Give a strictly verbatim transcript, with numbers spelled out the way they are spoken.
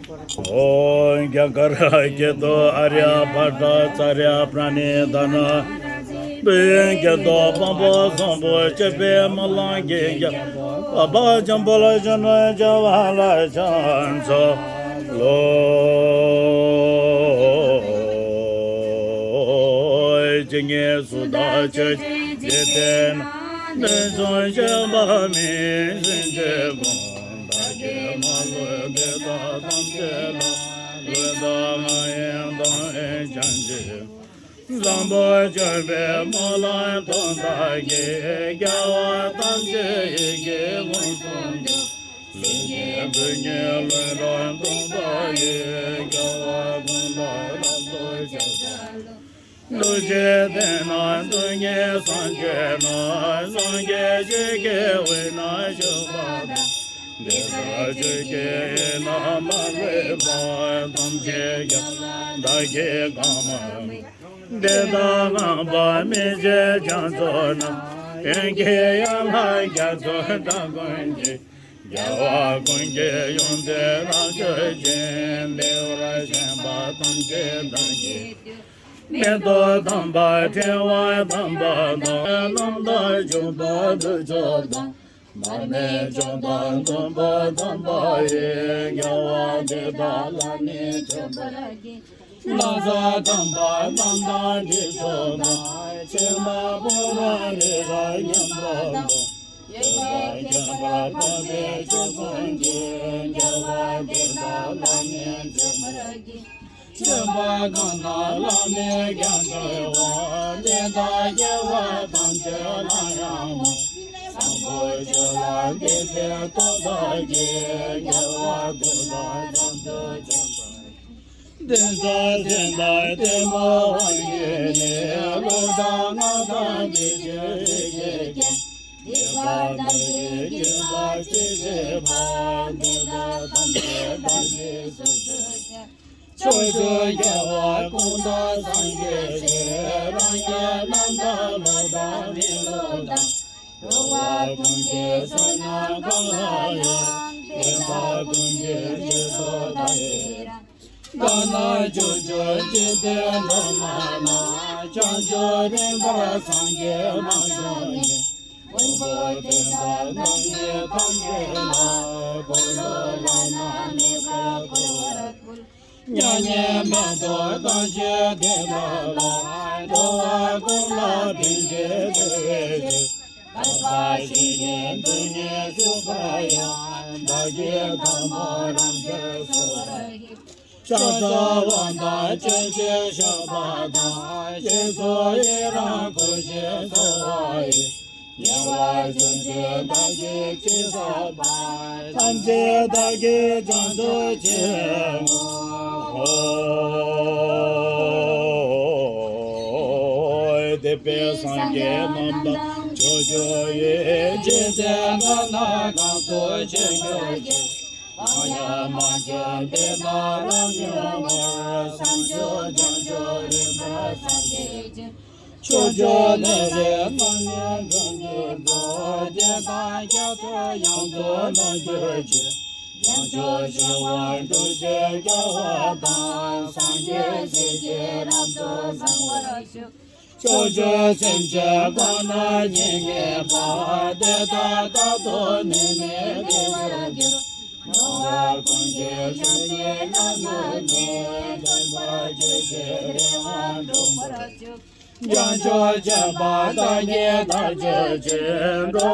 ཨོ་རྒྱ་གར་སྐད་དུ། ཨཱརྱ་བྷ་ཏ་ཙཱརྱ་པྲ་ཎི་དཱ་ན། བོད་སྐད་དུ། དཔང་པོ་བཟང་པོ་སྤྱད་པའི་སྨོན་ལམ་གྱི་རྒྱལ་པོ་བྱམས་པ་ལ་ཞོན་ནུ་རྒྱལ་བ་ལ་ཕྱག་འཚལ་ལོ། ཇི་སྙེད་སུ་དག་ཆོས་ཀྱི་དོན་དུ། ནུས་གསུམ་སྤྱོད་པ་མི་ཟད་ཀྱི་དགོངས། བདག་གིས་མ་ལུས་འདི་དག་ཐམས་ཅད་ལ། ལུས་དང་ངག་ཡིད་ཏིང་འཛིན་བྱང་ཆུབ། བཟང་པོ་སྤྱོད་པའི་སྨོན་ལམ་དུ་བདག་གིས། དགེ་བ་ཐམས་ཅད་ཡིད་ཀྱིས་མངོན་སུམ་དུ། སེམས་ཅན་ཀུན་གྱི་ལུས་དང་གདུང་པ་ཡི། དགེ་བ་ཀུན་ལ་རབ་ཏུ་ཕྱག་འཚལ་ལོ། ཐུགས་རྗེའི་གཏེར་ན་སྟོང་ཉིད་སངས་རྒྱས་རྣམས། སངས་རྒྱས་ཆོས་ཀྱི་དབུས་ན་བཞུགས་པ་དང་། འདི་ལྟར་ཆོས་ཀྱི་དབྱིངས་རྣམས་མ་ལུས་པ། ཐམས་ཅད་ཀྱང་བདག་གིས་གང་མ་བསྔགས། འདི་དག་བསྔགས་པ་མི་བརྗེད་རྒྱ་མཚོ་རྣམས། དབྱིངས་ཀྱི་ཡན་ལག་རྒྱ་མཚོའི་གདངས་ཀུན་གྱིས། རྒྱལ་བ་ཀུན་གྱི་ཡོན་ཏན་རབ་བརྗོད་ཅིང་། བདེ་བར་གཤེགས་པ་ཐམས་ཅད་བདག་གིས་བསྟོད། མིག་ཏོ་དམ་པ་ཕྲེང་བ་དམ་པ་དང་། རྣམ་དག་འཇུག་པ་ཐུགས་མཆོག་དང་། མར་མེ་མཆོག་དང་སྟོན་པ་དམ་པ་ཡི། དགེ་བ་འདི་དག་བླ་མེད་མཆོད་པར་བགྱི། ན་བཟའ་དམ་པ་རྣམས་དང་དྲི་མཆོག་དང་། ཕྱེ་མ་ཕུང་པོ་རི་རབ་མཉམ་པ་དང་། ཡོད་པར་ཁྱད་པར་འཕགས་པའི་ཆོས་ཀུན་གྱི། དགེ་བ་འདི་དག་བླ་མེད་མཆོད་པར་བགྱི། མཆོད་པ་གང་དག་བླ་མེད་རྒྱ་ཆེ་བ། འདི་དག་དགེ་བ་ཐམས་ཅད་ལ་ཡང་ནོར། བཟང་པོ་སྤྱོད་ལ་འདི་ཕན་ཐོགས་བདག་གིས། དགེ་བ་འདི་དག་བྱང་ཆུབ་སྤྱོད་པ། འདི་ཚོགས་ཚེ་དང་ལྟད་མོ་དབང་གིས་ནི། ལུས་དང་ངག་དང་ཡིད་ཀྱི་ཡིད་ཀྱིས་ཀྱང་། སྡིག་པ་དག་གིས་བགྱིས་པ་ཅི་མཆིས་པ། འདི་དག་ཐམས་ཅད་བདག་གིས་སོ་སོར་བཤགས། ཕྱོགས་བཅུའི་རྒྱལ་བ་ཀུན་དང་སངས་རྒྱས་ཞེས། རང་རྒྱལ་རྣམ་དག་བློ་དང་མི་སློབ་དང་། འགྲོ་བ་ཀུན་གྱི་བསོད་ནམས་གང་ལ་ཡང་། དེ་དག་ཀུན་གྱི་རྗེས་སུ་བདག་ཡི་རང་། དག་སྣང་བཅུ་བཅུ་འཇིག་རྟེན་སྒྲོན་མ་རྣམས། བྱང་ཆུབ་རིམ་པར་སངས་རྒྱས་མ་བྱོན་ནས། མགོན་པོ་དེ་དག་རྣམ་གཉིས་ཐམས་ཅད་ལ། འཁོར་ལོ་བླ་ན་མེད་པར་བསྐོར་བར་བསྐུལ། མྱ་ངན་མེད་དུ་བདག་གིས་དེ་དག་ལ། འགྲོ་བ་ཀུན་ལ་ཕན་ཕྱིར་བརྩེ་བའི་ཕྱིར། དག་པ་བཤེས་གཉེན་དོན་གཉེར་ཞུ་བར་ཡང་། བདག་གིས་ཐལ་མོ་རང་གིས་གསོལ་བར་བགྱི། ཕྱག་འཚལ་བ་དང་སྤྱན་ཆབ་བཤགས་པ་དང་། སྤྱན་ཚོགས་ཡི་རང་བསྐུལ་ཞིང་གསོལ་བ་ཡི། དགེ་བ་ཕྱོགས་བཅུ་བདག་གིས་ཅི་བསགས་པ། ཐམས་ཅད་བདག་གིས་བྱང་ཆུབ་ཕྱིར་བསྔོ། འདས་པའི་སངས་རྒྱས་རྣམས་དང་ཕྱོགས་བཅུ་ཡི། འཇིག་རྟེན་གང་ན་གང་དུ་བཞུགས་གྱུར་ཅིག། གང་ཡང་མ་བྱོན་པའི་ནང་རབ་འབྱུང་བར། བྱང་ཆུབ་བྱང་ཆུབ་རིམ་པར་སངས་རྒྱས་ཀྱི། ཕྱོགས་བཅུ་ནས་རེ་རྣམ་སྨིན་འབྱུང་གྱུར་ཅིག། བདེ་དང་རྒྱ་མཚོ་ཡོངས་སུ་རྣམ་གྱུར་ཅིག། བྱང་ཆུབ་ཤིང་དབང་སྒྲུབ་ཀྱི་དགེ་བ་དང་། སངས་རྒྱས་སྲས་ཀྱིས་རབ་ཏུ་བཟང་བར་བཞུགས། ཕྱོགས་བཅུའི་སེམས་ཅན་གང་ན་སྙེགས་ངེས་པ། དེ་དག་རྟག་ཏུ་ནད་མེད་བདེ་བར་འགྱུར། འགྲོ་བ་ཀུན་གྱི་སེམས་ནི་རྣམ་སྨིན་ནས། མཐུན་པར་གྱུར་ཅིག་རེ་བ་འགྲུབ་པར་ཤོག། བྱང་ཆུབ་སྤྱོད་པ་བདག་གིས་མཐར་གྱུར་ཅིག། འགྲོ་